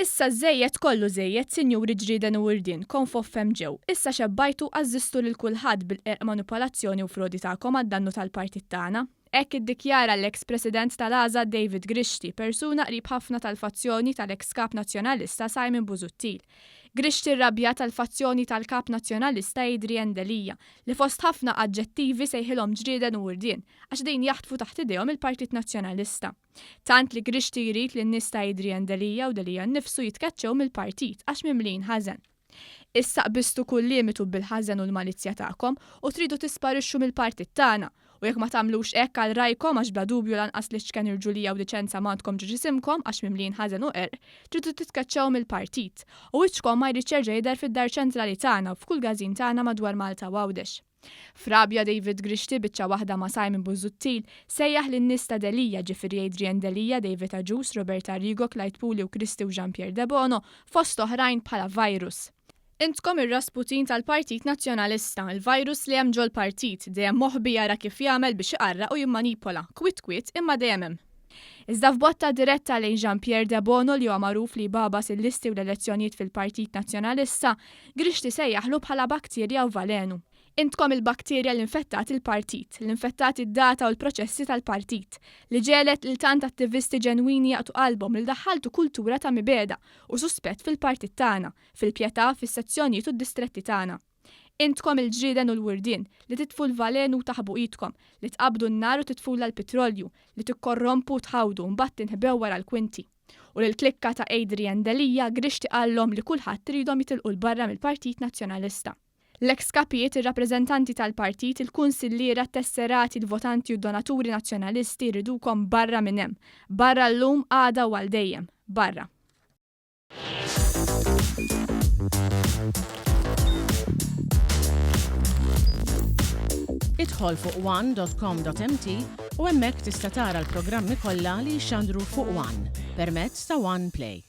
Issa żejjed kollu żejjed sinjuri ġrieden u wirdien konfoff hemm ġew, issa xebbajtu għażżistu lil kulħadd bil-qerq manipolazzjoni u frodi tagħkom għad-dannu tal-partit tagħna. Hekk iddikjara l-eks President tal-AŻA David Grixti, persuna qrib ħafna tal-fazzjoni tal-eks Kap Nazzjonalista Simon Busuttil. Grixti rrabjat għall-fazzjoni tal-Kap Nazzjonalista Adrian Delia, li fost ħafna aġġettivi sejħilhom ġrieden u wirdien, għax qegħdin jaħtfu taħt idejhom il-Partit Nazzjonalista. Tant li Grixti jrid li n-nies ta' Adrian Delia u Delia nnifsu jitkeċċew mill-partit għax mimlijin ħażen. Issa qbiżtu kull limitu bil-ħażen u l-malizzja tagħkom u tridu tisparixxu mill-partit tagħna u jekk ma tagħmlux hekk għal rajkom għax bla dubju lanqas l-iċken irġulija u diċenza m'għandkom ġo ġisimkom għax mimlijin ħażen u qerq, tridu titkeċċew mill-partit u wiċċkom ma jridx jerġa' jidher fid-dar ċentrali tagħna u f'kull każin tagħna madwar Malta u Għawdex. F'rabja David Grixti biċċa waħda ma' Simon Busuttil sejjaħ lin-nies ta' Delia, ġifieri Adrian Delia, David Agius, Robert Arrigo, Clyde Puli u Kristy u Jean Pierre Debono, fost oħrajn bħala virus. Intkom ir-Rasputin tal-Partit Nazzjonalista, il-virus li hemm ġol-partit, dejjem moħbi jara kif jagħmel biex iqarraq u jimmanipola, kwiet kwiet imma dejjem hemm. Iżda f'botta diretta lejn Jean Pierre Debono li huwa magħruf li jbagħbas il-listi u l-elezzjonijiet fil-Partit Nazzjonalista, Grixti sejjaħlu bħala bakterja u valenu. Intkom il-bakterja li nfettat il-partit, li nfettat id-data u l-proċessi tal-partit, li ġegħlet lil tant attivisti ġenwini jaqtgħu qalbhom li daħħaltu kultura ta' mibegħda u suspett fil-partit tagħna, fil-pjetà, fis-sezzjonijiet u d-distretti tagħna. Intkom il-ġrieden u l-wirdien, li titfu l-valenu u taħbu idkom, li tqabbdu n-nar u titfulha l-pitrolju, li tikkorrompu u tħawdu u mbagħad tinħbew wara l-kwinti. U lill-klikka ta' Adrian Delia, Grixti qallhom li kulħadd iridhom jitilqu 'l barra mill-Partit Nazzjonalista. L-eks kapijiet, ir-rappreżentanti tal-partit, il-kunsilliera, t-tesserati, il-votanti u d-donaturi Nazzjonalisti jridukom barra minn hemm. Barra llum, għada u għal dejjem. Barra. Idħol fuq one.com.mt u hemmhekk tista' tara l-programmi kollha li jixxandru fuq One permezz ta' One Play.